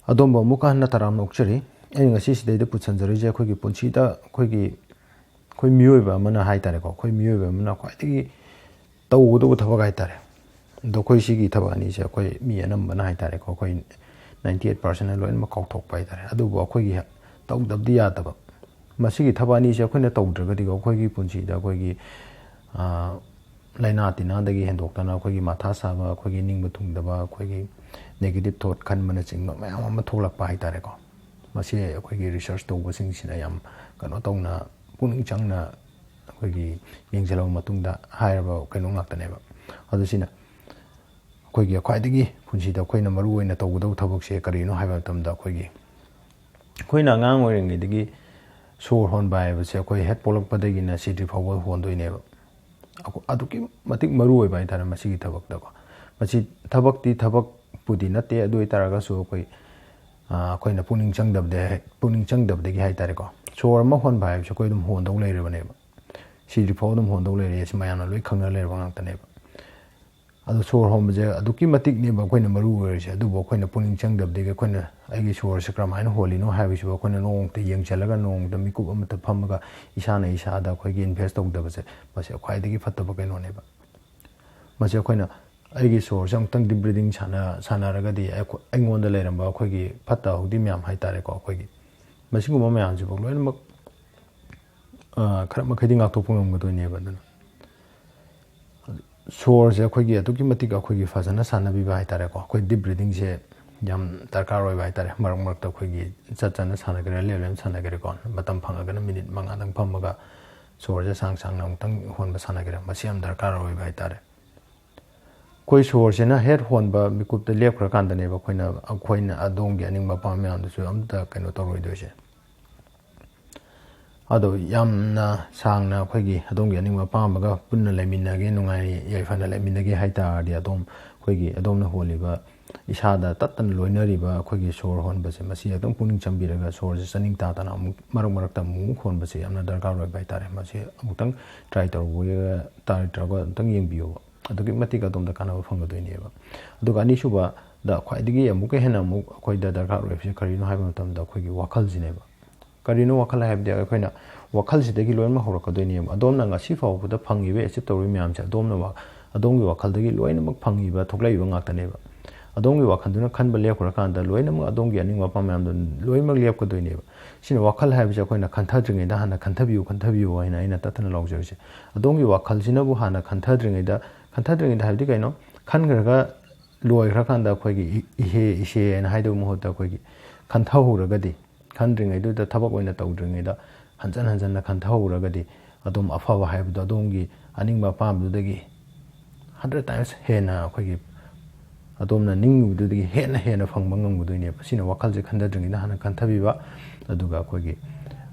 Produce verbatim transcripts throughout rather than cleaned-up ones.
ꯑꯗꯣꯝꯕꯨ ꯑꯃꯨꯛꯀ ꯍꯟꯅ ꯇꯔꯥꯝꯅ ꯑꯣꯛꯆꯔꯤ꯫ ꯑꯩꯅ ꯉꯁꯤ ꯁꯤꯗꯩꯗ ꯄꯨꯁꯤꯟꯖꯔꯤꯁꯦ ꯑꯩꯈꯣꯏꯒꯤ ꯄꯨꯟꯁꯤꯗ ꯑꯩꯈꯣꯏꯒꯤ, ꯑꯩꯈꯣꯏ ꯃꯤꯑꯣꯏꯕ ꯑꯃꯅ ꯍꯥꯏꯇꯥꯔꯦꯀꯣ, ꯑꯩꯈꯣꯏ ꯃꯤꯑꯣꯏꯕ ꯑꯃꯅ ꯈ꯭ꯋꯥꯏꯗꯒꯤ ꯇꯧꯒꯗꯧꯕ ꯊꯕꯛ ꯍꯥꯏꯇꯥꯔꯦ꯫ ꯑꯗꯣ ꯑꯩꯈꯣꯏ ꯁꯤꯒꯤ ꯊꯕꯛ ꯑꯅꯤꯁꯦ ꯑꯩꯈꯣꯏ ꯃꯤ ꯑꯅꯝꯕꯅ ꯍꯥꯏꯇꯥꯔꯦꯀꯣ, ꯑꯩꯈꯣꯏ ninety eight percent ꯂꯣꯏꯅꯃꯛ ꯀꯥꯎꯊꯣꯛꯄ ꯍꯥꯏꯇꯥꯔꯦ꯫ ꯑꯗꯨꯕꯨ ꯑꯩꯈꯣꯏꯒꯤ ꯇꯧꯗꯕꯗꯤ ꯌꯥꯗꯕ, ꯃꯁꯤꯒꯤ ꯊꯕꯛ ꯑꯅꯤꯁꯦ ꯑꯩꯈꯣꯏꯅ ꯇꯧꯗ꯭ꯔꯒꯗꯤꯀꯣ, ꯑꯩꯈꯣꯏꯒꯤ ꯄꯨꯟꯁꯤꯗ ꯑꯩꯈꯣꯏꯒꯤ, ꯑꯥ, ꯂꯥꯏꯅꯥ ꯇꯤꯟꯅꯥꯗꯒꯤ ꯍꯦꯟꯗꯣꯛꯇꯅ ꯑꯩꯈꯣꯏꯒꯤ ꯃꯊꯥ ꯁꯥꯕ, ꯑꯩꯈꯣꯏꯒꯤ ꯅꯤꯡꯕ ꯊꯨꯡꯗꯕ, ꯑꯩꯈꯣꯏꯒꯤ negative thought ꯈꯟꯕꯅꯆꯤꯡꯕ ꯃꯌꯥꯝ ꯑꯃ ꯊꯣꯛꯂꯛꯄ ꯍꯥꯏꯇꯥꯔꯦꯀꯣ꯫ ꯃꯁꯤ ꯑꯩꯈꯣꯏꯒꯤ research ꯇꯧꯕꯁꯤꯡꯁꯤꯅ ꯌꯥꯝ ꯀꯩꯅꯣ ꯇꯧꯅ, ꯄꯨꯛꯅꯤꯡ ꯆꯪꯅ ꯑꯩꯈꯣꯏꯒꯤ ꯌꯦꯡꯁꯤꯜꯂꯕ ꯃꯇꯨꯡꯗ ꯍꯥꯏꯔꯕ ꯀꯩꯅꯣ ꯉꯥꯛꯇꯅꯦꯕ꯫ ꯑꯗꯨ ꯁꯤꯅ ꯑꯩꯈꯣꯏꯒꯤ ꯈ꯭ꯋꯥꯏꯗꯒꯤ ꯄꯨꯟꯁꯤꯗ ꯑꯩꯈꯣꯏꯅ ꯃꯔꯨ ꯑꯣꯏꯅ ꯇꯧꯒꯗꯧꯕ ꯊꯕꯛꯁꯦ ꯀꯔꯤꯅꯣ ꯍꯥꯏꯕ ꯃꯇꯝꯗ, ꯑꯩꯈꯣꯏꯒꯤ, ꯑꯩꯈꯣꯏꯅ ꯑꯉꯥꯡ ꯑꯣꯏꯔꯤꯉꯩꯗꯒꯤ ꯁꯣꯔ ꯍꯣꯟꯕ ꯍꯥꯏꯕꯁꯦ ꯑꯩꯈꯣꯏ ꯍꯦꯛ ꯄꯣꯛꯂꯛꯄꯗꯒꯤꯅ ꯁꯤꯗ꯭ꯔꯤ ꯐꯥꯎꯕ ꯍꯣꯟꯗꯣꯏꯅꯦꯕ꯫ ꯑꯗꯨꯛꯀꯤ ꯃꯇꯤꯛ ꯃꯔꯨ ꯑꯣꯏꯕ ꯍꯥꯏꯇꯥꯔꯦ ꯃꯁꯤꯒꯤ ꯊꯕꯛꯇꯀꯣ꯫ ꯃꯁꯤ ꯊꯕꯛꯇꯤ ꯊꯕꯛꯄꯨꯗꯤ ꯅꯠꯇꯦ, ꯑꯗꯨ ꯑꯣꯏꯇꯥꯔꯒꯁꯨ ꯑꯩꯈꯣꯏ, ꯑꯩꯈꯣꯏꯅ ꯄꯨꯛꯅꯤꯡ ꯆꯪꯗꯕꯗ, ꯄꯨꯛꯅꯤꯡ ꯆꯪꯗꯕꯗꯒꯤ ꯍꯥꯏꯇꯥꯔꯦꯀꯣ, ꯁꯣꯔ ꯑꯃ ꯍꯣꯟꯕ ꯍꯥꯏꯕꯁꯦ ꯑꯩꯈꯣꯏ ꯑꯗꯨꯝ ꯍꯣꯟꯗꯧ ꯂꯩꯔꯕꯅꯦꯕ꯫ ꯁꯤꯗ꯭ꯔꯤ ꯐꯥꯎ ꯑꯗꯨꯝ ꯍꯣꯟꯗꯧ ꯂꯩꯔꯦ, ꯁꯤ ꯃꯌꯥꯝꯅ ꯂꯣꯏ ꯈꯪꯅ ꯂꯩꯔꯕ ꯉꯥꯛꯇꯅꯦꯕ꯫ ꯑꯗꯣ ꯁꯣꯔ ꯍꯣꯟꯕꯁꯦ ꯑꯗꯨꯛꯀꯤ ꯃꯇꯤꯛꯅꯦꯕ ꯑꯩꯈꯣꯏꯅ ꯃꯔꯨ ꯑꯣꯏꯔꯤꯁꯦ꯫ ꯑꯗꯨꯕꯨ ꯑꯩꯈꯣꯏꯅ ꯄꯨꯛꯅꯤꯡ ꯆꯪꯗꯕꯗꯒꯤ ꯑꯩꯈꯣꯏꯅ ꯑꯩꯒꯤ ꯁꯣꯔꯁꯦ ꯀꯔꯝꯍꯥꯏꯅ ꯍꯣꯜꯂꯤꯅꯣ ꯍꯥꯏꯕꯁꯤꯕꯨ ꯑꯩꯈꯣꯏꯅ ꯅꯣꯡꯃꯇ ꯌꯦꯡꯁꯤꯜꯂꯒ, ꯅꯣꯡꯃꯇ ꯃꯤꯀꯨꯞ ꯑꯃꯠꯇ ꯐꯝꯃꯒ ꯏꯁꯥꯅ ꯏꯁꯥꯗ ꯑꯩꯈꯣꯏꯒꯤ invest ꯇꯧꯗꯕꯁꯦ, ꯃꯁꯤ ꯈ꯭ꯋꯥꯏꯗꯒꯤ ꯐꯠꯇꯕ ꯀꯩꯅꯣꯅꯦꯕ꯫ ꯃꯁꯤ ꯑꯩꯈꯣꯏꯅ ꯑꯩꯒꯤ ꯁꯣꯔꯁꯦ ꯑꯃꯨꯛꯇꯪ deep breathing ꯁꯥꯟꯅ-, ꯁꯥꯟꯅꯔꯒꯗꯤ ꯑꯩꯈꯣ-, ꯑꯩꯉꯣꯟꯗ ꯂꯩꯔꯝꯕ ꯑꯩꯈꯣꯏꯒꯤ ꯐꯠꯇ ꯍꯥꯎꯗꯤ ꯃꯌꯥꯝ ꯍꯥꯏꯇꯥꯔꯦꯀꯣ, ꯑꯩꯈꯣꯏꯒꯤ ꯃꯁꯤꯒꯨꯝꯕ ꯃꯌꯥꯝꯁꯤꯐꯥꯎ ꯂꯣꯏꯅꯃꯛ, ꯑ, ꯈꯔ ꯃꯈꯩꯗꯤ ꯉꯥꯛꯊꯣꯛꯄ ꯉꯝꯒꯗꯣꯏꯅꯦꯕ꯫ ꯑꯗꯨꯅ ꯁꯣꯔꯁꯦ ꯑꯩꯈꯣꯏꯒꯤ ꯑꯗꯨꯛꯀꯤ ꯃꯇꯤꯛ ꯑꯩꯈꯣꯏꯒꯤ ꯐꯖꯅ ꯁꯥꯟꯅꯕꯤꯕ ꯍꯥꯏꯇꯥꯔꯦꯀꯣ꯫ ꯑꯩꯈꯣꯏ deep breathingꯁꯦ ꯌꯥꯝ ꯗꯔꯀꯥꯔ ꯑꯣꯏꯕ ꯍꯥꯏꯇꯥꯔꯦ꯫ ꯃꯔꯛ ꯃꯔꯛꯇ ꯑꯩꯈꯣꯏꯒꯤ ꯆꯠ ꯆꯠꯅ ꯁꯥꯟꯅꯒꯦꯔꯥ, ꯂꯦꯞ ꯂꯦꯞꯅ ꯁꯥꯟꯅꯒꯦꯔꯥꯀꯣ, ꯃꯇꯝ ꯐꯪꯉꯒꯅ ꯃꯤꯅꯤꯠ ꯃꯉꯥꯗꯪ ꯐꯝꯃꯒ ꯁꯣꯔꯁꯦ ꯁꯥꯡ ꯁꯥꯡꯅ ꯑꯃꯨꯛꯇꯪ ꯍꯣꯟꯕ ꯁꯥꯟꯅꯒꯦꯔꯥ, ꯃꯁꯤ ꯌꯥꯝ ꯗꯔꯀꯥꯔ ꯑꯣꯏꯕ ꯍꯥꯏꯇꯥꯔꯦ꯫ ꯑꯩꯈꯣꯏ ꯁꯣꯔꯁꯤꯅ ꯍꯦꯛ ꯍꯣꯟꯕ ꯃꯤꯀꯨꯞꯇ ꯂꯦꯞꯈ꯭ꯔꯀꯥꯟꯗꯅꯦꯕ ꯑꯩꯈꯣꯏꯅ, ꯑꯩꯈꯣꯏꯅ ꯑꯗꯣꯝꯒꯤ ꯑꯅꯤꯡꯕ ꯑꯄꯥꯝꯕ ꯃꯌꯥꯝꯗꯨꯁꯨ ꯑꯝꯇ ꯀꯩꯅꯣ ꯇꯧꯔꯣꯏꯗꯣꯏꯁꯦ꯫ ꯑꯗꯣ ꯌꯥꯝꯅ ꯁꯥꯡꯅ ꯑꯩꯈꯣꯏꯒꯤ ꯑꯗꯣꯝꯒꯤ ꯑꯅꯤꯡꯕ ꯑꯄꯥꯝꯕꯒ ꯄꯨꯟꯅ ꯂꯩꯃꯤꯟꯅꯒꯦ, ꯅꯨꯡꯉꯥꯏ ꯌꯥꯏꯐꯅ ꯂꯩꯃꯤꯟꯅꯒꯦ ꯍꯥꯏ ꯇꯥꯔꯗꯤ, ꯑꯗꯣꯝ, ꯑꯩꯈꯣꯏꯒꯤ ꯑꯗꯣꯝꯅ ꯍꯣꯜꯂꯤꯕ, ꯏꯁꯥꯗ ꯇꯠꯇꯅ ꯂꯣꯏꯅꯔꯤꯕ ꯑꯩꯈꯣꯏꯒꯤ ꯁꯣꯔ ꯍꯣꯟꯕꯁꯦ, ꯃꯁꯤ ꯑꯗꯨꯝ ꯄꯨꯛꯅꯤꯡ ꯆꯪꯕꯤꯔꯒ ꯁꯣꯔꯁꯦ ꯆꯥꯅꯤꯡ ꯇꯥꯗꯅ ꯑꯃꯨꯛ ꯃꯔꯛ ꯃꯔꯛꯇ ꯑꯃꯨꯛ ꯑꯃꯨꯛ ꯍꯣꯟꯕꯁꯦ ꯌꯥꯝꯅ ꯗꯔꯀꯥꯔ ꯑꯣꯏꯕ ꯍꯥꯏꯇꯥꯔꯦ꯫ ꯃꯁꯤ ꯑꯃꯨꯛꯇꯪ try ꯇꯧꯔꯒ, try ꯇꯧꯔꯒ ꯑꯃꯨꯛꯇꯪ ꯌꯦꯡꯕꯤꯌꯣꯕ꯫ ꯑꯗꯨꯛꯀꯤ ꯃꯇꯤꯛ ꯑꯗꯣꯝꯗ ꯀꯥꯟꯅꯕ ꯐꯪꯒꯗꯣꯏꯅꯦꯕ꯫ ꯑꯗꯨꯒ ꯑꯅꯤꯁꯨꯕ, ꯗ ꯈ꯭ꯋꯥꯏꯗꯒꯤ ꯑꯃꯨꯛꯀ ꯍꯦꯟꯅ ꯑꯃꯨꯛ ꯑꯩꯈꯣꯏꯗ ꯗꯔꯀꯥꯔ ꯑꯣꯏꯕꯁꯤ ꯀꯔꯤꯅꯣ ꯍꯥꯏꯕ ꯃꯇꯝꯗ ꯑꯩꯈꯣꯏꯒꯤ ꯋꯥꯈꯜꯁꯤꯅꯦꯕ꯫ ꯀꯔꯤꯅꯣ ꯋꯥꯈꯜ ꯍꯥꯏꯕꯗꯤ ꯑꯩꯈꯣꯏꯅ ꯋꯥꯈꯜꯁꯤꯗꯒꯤ ꯂꯣꯏꯅꯃꯛ ꯍꯧꯔꯛꯀꯗꯣꯏꯅꯦꯕ꯫ ꯑꯗꯣꯝꯅ ꯉꯁꯤ ꯐꯥꯎꯕꯗ ꯐꯪꯉꯤꯕ, ꯑꯦꯆꯤꯞ ꯇꯧꯔꯤꯕ ꯃꯌꯥꯝꯁꯦ ꯑꯗꯣꯝꯅ ꯋꯥ-, ꯑꯗꯣꯝꯒꯤ ꯋꯥꯈꯜꯗꯒꯤ ꯂꯣꯏꯅꯃꯛ ꯐꯪꯉꯤꯕ, ꯊꯣꯛꯂꯛꯏꯕ ꯉꯥꯛꯇꯅꯦꯕ꯫ ꯑꯗꯣꯝꯒꯤ ꯋꯥꯈꯜꯗꯨꯅ ꯈꯟꯕ ꯂꯦꯞꯈ꯭ꯔꯀꯥꯟꯗ ꯂꯣꯏꯅꯃꯛ ꯑꯗꯣꯝꯒꯤ ꯑꯅꯤꯡꯕ ꯑꯄꯥꯝꯕ ꯃꯌꯥꯝꯗꯣ ꯂꯣꯏꯅꯃꯛ ꯂꯦꯞꯀꯗꯣꯏꯅꯦꯕ꯫ ꯁꯤꯅ ꯋꯥꯈꯜ ꯍꯥꯏꯕꯁꯦ ꯑꯩꯈꯣꯏꯅ ꯈꯟꯊꯗ꯭ꯔꯤꯉꯩꯗ ꯍꯥꯟꯅ ꯈꯟꯊꯕꯤꯌꯨ, ꯈꯟꯊꯕꯤꯌꯨ ꯍꯥꯏꯅ ꯑꯩꯅ ꯇꯠꯇꯅ ꯂꯥꯎꯖꯔꯤꯁꯦ꯫ ꯑꯗꯣꯝꯒꯤ ꯋꯥꯈꯜꯁꯤꯅꯕꯨ ꯍꯥꯟꯅ ꯈꯟꯊꯗ꯭ꯔꯤꯉꯩꯗ, ꯈꯟꯊꯗ꯭ꯔꯤꯉꯩꯗ ꯍꯥꯏꯕꯗꯤ ꯀꯩꯅꯣ? ꯈꯟꯈ꯭ꯔꯒ ꯂꯣꯏꯈ꯭ꯔꯀꯥꯟꯗ ꯑꯩꯈꯣꯏꯒꯤ ꯏ-, ꯏꯍꯦ, ꯏꯁꯦ ꯍꯥꯏꯅ ꯍꯥꯏꯗꯧꯕ ꯃꯍꯨꯠꯇ ꯑꯩꯈꯣꯏꯒꯤ ꯈꯟꯊꯍꯧꯔꯒꯗꯤ, ꯈꯟꯗ꯭ꯔꯤꯉꯩꯗꯨꯗ ꯊꯕꯛ ꯑꯣꯏꯅ ꯇꯧꯗ꯭ꯔꯤꯉꯩꯗ ꯍꯟꯖꯟ ꯍꯟꯖꯟꯅ ꯈꯟꯊꯍꯧꯔꯒꯗꯤ ꯑꯗꯨꯝ ꯑꯐꯕ ꯍꯥꯏꯕꯗꯣ, ꯑꯗꯣꯝꯒꯤ ꯑꯅꯤꯡꯕ ꯑꯄꯥꯝꯕꯗꯨꯗꯒꯤ hundred times ꯍꯦꯟꯅ ꯑꯩꯈꯣꯏꯒꯤ ꯑꯗꯣꯝꯅ ꯅꯤꯡꯉꯤꯕꯗꯨꯗꯒꯤ ꯍꯦꯟꯅ ꯍꯦꯟꯅ ꯐꯪꯕ ꯉꯝꯒꯗꯣꯏꯅꯦꯕ꯫ ꯁꯤꯅ ꯋꯥꯈꯜꯁꯦ ꯈꯟꯊꯗ꯭ꯔꯤꯉꯩꯗ ꯍꯥꯟꯅ ꯈꯟꯊꯕꯤꯕ, ꯑꯗꯨꯒ ꯑꯩꯈꯣꯏꯒꯤ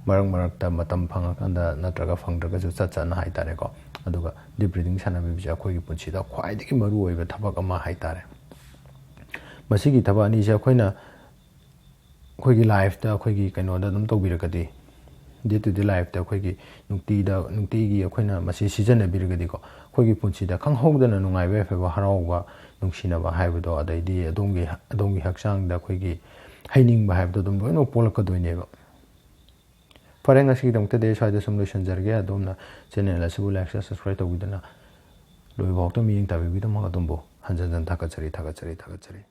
ꯃꯔꯛ ꯃꯔꯛꯇ ꯃꯇꯝ ꯐꯪꯉꯀꯥꯟꯗ ꯅꯠꯇ꯭ꯔꯒ ꯐꯪꯗ꯭ꯔꯒꯁꯨ ꯆꯠ ꯆꯠꯅ ꯍꯥꯏꯇꯥꯔꯦꯀꯣ, ꯑꯗꯨꯒ deep breathing ꯁꯥꯟꯅꯕꯤꯕꯁꯦ ꯑꯩꯈꯣꯏꯒꯤ ꯄꯨꯟꯁꯤꯗ ꯈ꯭ꯋꯥꯏꯗꯒꯤ ꯃꯔꯨꯑꯣꯏꯕ ꯊꯕꯛ ꯑꯃ ꯍꯥꯏꯇꯥꯔꯦ꯫ ꯃꯁꯤꯒꯤ ꯊꯕꯛ ꯑꯅꯤꯁꯦ ꯑꯩꯈꯣꯏꯅ ꯑꯩꯈꯣꯏꯒꯤ ꯂꯥꯏꯐꯇ, ꯑꯩꯈꯣꯏꯒꯤ ꯀꯩꯅꯣꯗ ꯑꯗꯨꯝ ꯇꯧꯕꯤꯔꯒꯗꯤ, day to day ꯂꯥꯏꯐꯇ ꯑꯩꯈꯣꯏꯒꯤ ꯅꯨꯡꯇꯤꯗ, ꯅꯨꯡꯇꯤꯒꯤ ꯑꯩꯈꯣꯏꯅ ꯃꯁꯤ ꯁꯤꯖꯤꯟꯅꯕꯤꯔꯒꯗꯤꯀꯣ, ꯑꯩꯈꯣꯏꯒꯤ ꯄꯨꯟꯁꯤꯗ ꯈꯪꯍꯧꯗꯅ ꯅꯨꯡꯉꯥꯏꯕ ꯌꯥꯏꯐꯕ, ꯍꯔꯥꯎꯕ, ꯅꯨꯡꯁꯤꯅꯕ ꯍꯥꯏꯕꯗꯣ, ꯑꯗꯩꯗꯤ ꯑꯗꯣꯝꯒꯤ, ꯑꯗꯣꯝꯒꯤ ꯍꯛꯆꯥꯡꯗ ꯑꯩꯈꯣꯏꯒꯤ ꯍꯩꯅꯤꯡꯕ ꯍꯥꯏꯕꯗꯣ ꯑꯗꯨꯝ ꯂꯣꯏꯅꯃꯛ ꯄꯣꯛꯂꯛꯀꯗꯣꯏꯅꯦꯕ꯫ ꯐꯔꯦ, ꯉꯁꯤꯒꯤꯗꯃꯛꯇꯗꯤ ꯑꯩ ꯁ꯭ꯋꯥꯏꯗ ꯁꯨꯝ ꯂꯣꯏꯁꯤꯟꯖꯔꯒꯦ꯫ ꯑꯗꯣꯝꯅ channel ꯑꯁꯤꯕꯨ like, share, subscribe ꯇꯧꯕꯤꯗꯨꯅ ꯂꯣꯏꯕ ꯐꯥꯎꯗ ꯃꯤꯠꯌꯦꯡ ꯇꯥꯕꯤꯕꯒꯤꯗꯃꯛ ꯑꯗꯣꯝꯕꯨ ꯍꯟꯖꯟ ꯍꯟꯖꯟ ꯊꯥꯒꯠꯆꯔꯤ, ꯊꯥꯒꯠꯆꯔꯤ, ꯊꯥꯒꯠꯆꯔꯤ꯫